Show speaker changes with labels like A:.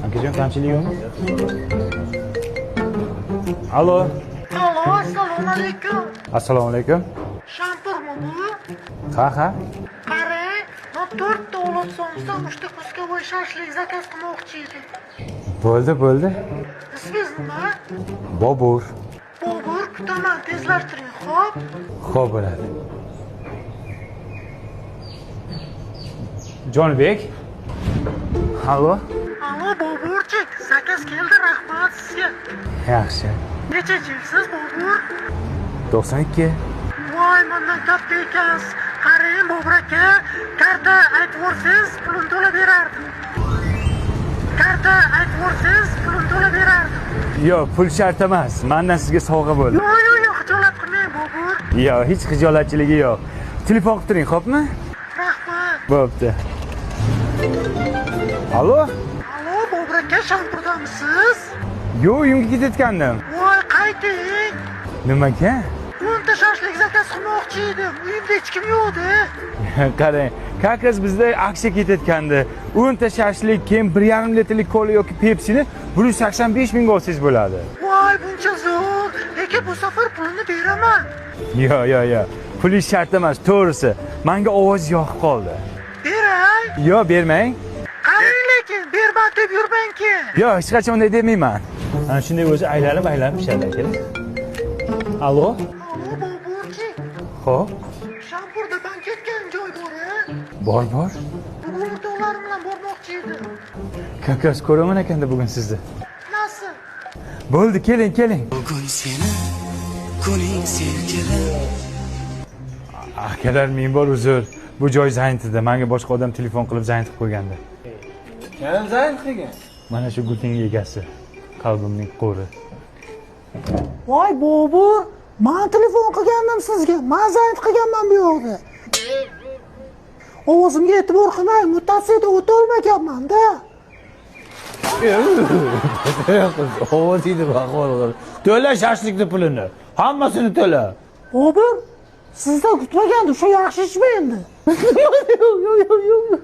A: Akajon, kamchilik yo'qmi? Allo.
B: Alo, assalomu alaykum.
A: Assalomu alaykum.
B: Shampurmi bu?
A: Ha, ha.
B: Qarang, men 4 ta olat somsa, 3 ta кусковой shashlik zakaz qilmoqchi edim.
A: Bo'ldi, bo'ldi.
B: Ismingiz nima?
A: Bobur.
B: Bobur, kutaman, tezlashtiring, xo'p?
A: Xo'p bo'ladi. Jonibek. Allo.
B: Alo, Boburchik, zakaz keldi, rahmat sizga.
A: Yaxshi.
B: Nechinchi yilsiz, Bobur?
A: 92.
B: Voy, mendan katta ekansiz. Qarang, Bobur aka, karta aytib yuborsangiz, pulini to'lab berardim. Karta aytib yuborsangiz, pulini to'lab berardim.
A: Yo'q, pul shart emas. Mendan sizga sovg'a bo'ldi.
B: Yo'q, yo'q, yo'q, xijolat qilmang, Bobur.
A: Yo'q, hech xijolatchiligi yo'q. Telefon qilib turing, xo'pmi?
B: Rahmat.
A: Bo'pti. Allo?
B: Alo, Bobur aka, Shampurdamisiz?
A: Yo'q, uyimga ketayotgandim.
B: Voy, qayting.
A: Nimaga?
B: 10 ta shashlik zakaz qilmoqchi edim. Uyimda hech kim yo'q-da.
A: Qarang, как раз bizda aksiya ketayotgandi. 10 ta shashlik, keyin 1,5 litrlik kola yoki Pepsi'ni 185 mingga olsangiz bo'ladi.
B: Voy, buncha zo'r. Lekin bu safar pulini beraman.
A: Yo'q, yo'q, yo'q. Puli shart emas, to'g'risi. Menga ovoz yoqib qoldi.
B: Beray.
A: Yo'q, bermang.
B: Qarang lekin, berman deb yurmang keyin.
A: Yo'q, hech qachon unday demayman. Ana shunday o'zi aylanib-aylanib pishadi akalar. Allo?
B: Alo, Boburchik.
A: Xo'p.
B: Shampurda banketgan joy bor-a?
A: Bor, bor.
B: Bugun o'rtoqlarim bilan bormoqchi edim.
A: Как раз ko'raman ekanda bugun sizni.
B: Nasib.
A: Bo'ldi, keling, keling.
C: Bugun seni kuning sevgilim.
A: Akalar, ming bor uzr. Bu joy zayntida. Menga boshqa odam telefon qilib zaynt qilib qo'ygandi.
D: Kim zaynt qilgan?
A: Mana shu gulning egasi. Qalbimning qo'ri.
B: Voy Bobur, men telefon qilgandim sizga. Men zaynt qilganman bu yoqda. Ovozimga e'tibor qilmang, mutatsiyada o'tolmaganman-da.
D: Ovozingni baqvor. To'la shashlikni pulini. Hammasini to'la.
B: Bobur, sizdan kutmagandim, shu yaxshi ishmi endi?
D: Yo'q, yo'q, yo'q, yo'q.